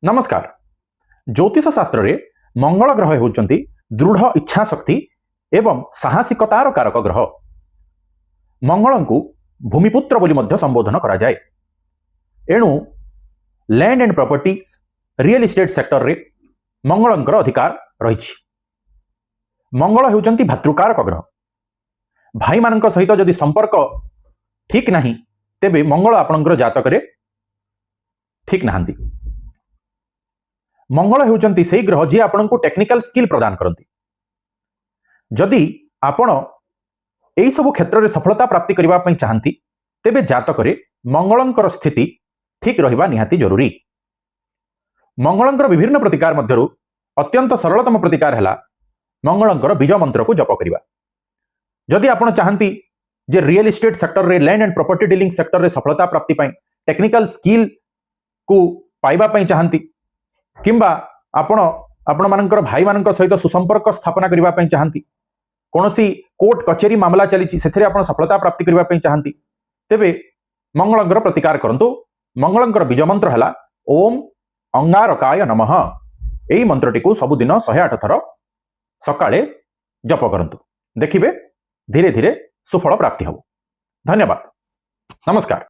ନମସ୍କାର। ଜ୍ୟୋତିଷ ଶାସ୍ତ୍ରରେ ମଙ୍ଗଳ ଗ୍ରହ ହେଉଛନ୍ତି ଦୃଢ଼ ଇଚ୍ଛାଶକ୍ତି ଏବଂ ସାହସିକତାର କାରକ ଗ୍ରହ। ମଙ୍ଗଳଙ୍କୁ ଭୂମିପୁତ୍ର ବୋଲି ମଧ୍ୟ ସମ୍ବୋଧନ କରାଯାଏ। ଏଣୁ land and properties, real estate ସେକ୍ଟରରେ ମଙ୍ଗଳଙ୍କର ଅଧିକାର ରହିଛି। ମଙ୍ଗଳ ହେଉଛନ୍ତି ଭାତୃକାରକ ଗ୍ରହ। ଭାଇମାନଙ୍କ ସହିତ ଯଦି ସମ୍ପର୍କ ଠିକ୍ ନାହିଁ, ତେବେ ମଙ୍ଗଳ ଆପଣଙ୍କର ଜାତକରେ ଠିକ୍ ନାହାନ୍ତି। ମଙ୍ଗଳ ହେଉଛନ୍ତି ସେଇ ଗ୍ରହ ଯିଏ ଆପଣଙ୍କୁ ଟେକ୍ନିକାଲ ସ୍କିଲ୍ ପ୍ରଦାନ କରନ୍ତି। ଯଦି ଆପଣ ଏହିସବୁ କ୍ଷେତ୍ରରେ ସଫଳତା ପ୍ରାପ୍ତି କରିବା ପାଇଁ ଚାହାନ୍ତି, ତେବେ ଜାତକରେ ମଙ୍ଗଳଙ୍କର ସ୍ଥିତି ଠିକ୍ ରହିବା ନିହାତି ଜରୁରୀ। ମଙ୍ଗଳଙ୍କର ବିଭିନ୍ନ ପ୍ରତିକାର ମଧ୍ୟରୁ ଅତ୍ୟନ୍ତ ସରଳତମ ପ୍ରତିକାର ହେଲା ମଙ୍ଗଳଙ୍କର ବୀଜ ମନ୍ତ୍ରକୁ ଜପ କରିବା। ଯଦି ଆପଣ ଚାହାନ୍ତି ଯେ ରିଏଲ ଇଷ୍ଟେଟ୍ ସେକ୍ଟରରେ, ଲ୍ୟାଣ୍ଡ ଆଣ୍ଡ ପ୍ରପର୍ଟି ଡିଲିଂ ସେକ୍ଟରରେ ସଫଳତା ପ୍ରାପ୍ତି ପାଇଁ ଟେକ୍ନିକାଲ ସ୍କିଲ୍କୁ ପାଇବା ପାଇଁ ଚାହାନ୍ତି, କିମ୍ବା ଆପଣ ଆପଣମାନଙ୍କର ଭାଇମାନଙ୍କ ସହିତ ସୁସମ୍ପର୍କ ସ୍ଥାପନା କରିବା ପାଇଁ ଚାହାନ୍ତି, କୌଣସି କୋର୍ଟ କଚେରୀ ମାମଲା ଚାଲିଛି, ସେଥିରେ ଆପଣ ସଫଳତା ପ୍ରାପ୍ତି କରିବା ପାଇଁ ଚାହାନ୍ତି, ତେବେ ମଙ୍ଗଳଙ୍କର ପ୍ରତିକାର କରନ୍ତୁ। ମଙ୍ଗଳଙ୍କର ବୀଜ ମନ୍ତ୍ର ହେଲା ଓମ୍ ଅଙ୍ଗାରକାୟ ନମଃ। ଏଇ ମନ୍ତ୍ରଟିକୁ ସବୁଦିନ 108 ଥର ସକାଳେ ଜପ କରନ୍ତୁ। ଦେଖିବେ, ଧୀରେ ଧୀରେ ସୁଫଳ ପ୍ରାପ୍ତି ହେବ। ଧନ୍ୟବାଦ, ନମସ୍କାର।